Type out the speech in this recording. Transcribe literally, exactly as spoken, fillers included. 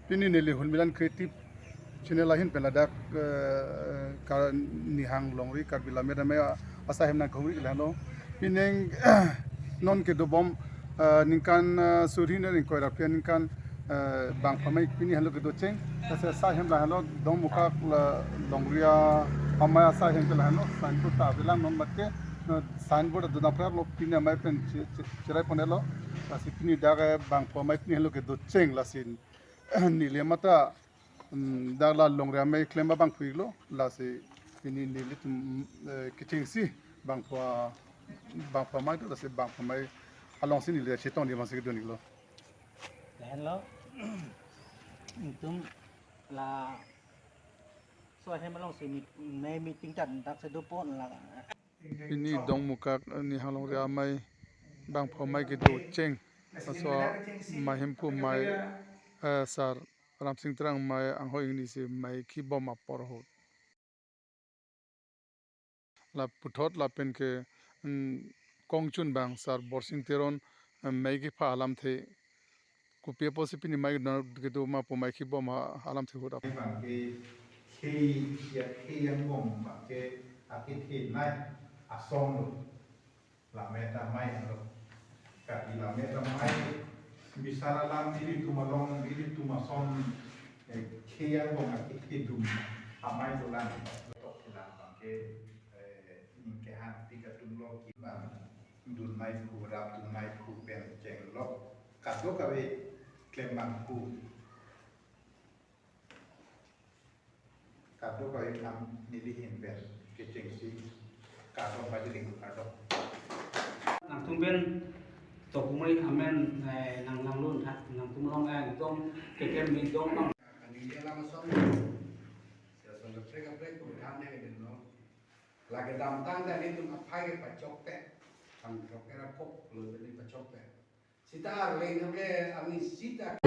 Pini neli Hunmilan Creative channel ahin pen ladak, eh, ka nihang longri Karbi Lammet Amei asai ahem nangkehumri lahelo. Pining non kedobom, eh, ningkan, eh, suri hini ingkoi ra phli aningkan, eh, bangphu amei pini henlo kedocheng. Lasi asai ahem lahelo Dongmukak la longri amei asai ahem ke lahelo. Signboard ta avelang non mate, eh, signboard do napraplo, pini amei pen che-, che-, cherai ponelo. Lasi pini dak, eh, bangphu amei pini henlo kedocheng lasi neli mata, mm, dak la longri amei klem abang phuiklo, lasi pini nelitum, eh, kechengsi bangphu a-, bangphu amei do, lasi bangphu amei alongsi neli chetongji abangsi kedun-iklo. Lahenlo, itum laso ahem alongsi meet-, mei meeting ta dak si dopon la. Pini Dongmukak nihang longri amei bangphu amei kedocheng. Laso amei ahemphu amei, eh, Sar Ramsing Terang amei anghoi ingnisi mei kibom apor ahut. La puthot lapen ke, mm, kongchun abang Sar Borsing Teron, eh, mei kepha alamthe kopi apotsi pini mei kedo ma pu mei kibom alamthe ahut ap. Abang ke khei, ya khei angbong abang ke akethenei asong lo. Lammet Amei lo. Karbi Lammet Amei bisar alam ilitum along, ilitum ason, eh, khei angbong akethe dum amei dolang. Tok kelang abang ke, eh, ning kehang tik atum lo kibang dun meiphu, rap dun meiphu pen chenglo. Kadokave klem bangphu. Kadokave alam neli ahin pen kechengsi kardom pajir-ik, kardom. Nangtum pen tokumri amen, eh, nang nanglun tha, nangtum along, eh, nangtum keklem bidong nang. Kaningje alam ason, si ason kaprek kaprek pu than dei kedun lo. Lake damtang ta nelitum aphai kepachok te, tang throk era kok lo tadi pachok te. Sita arleng ke ami sita.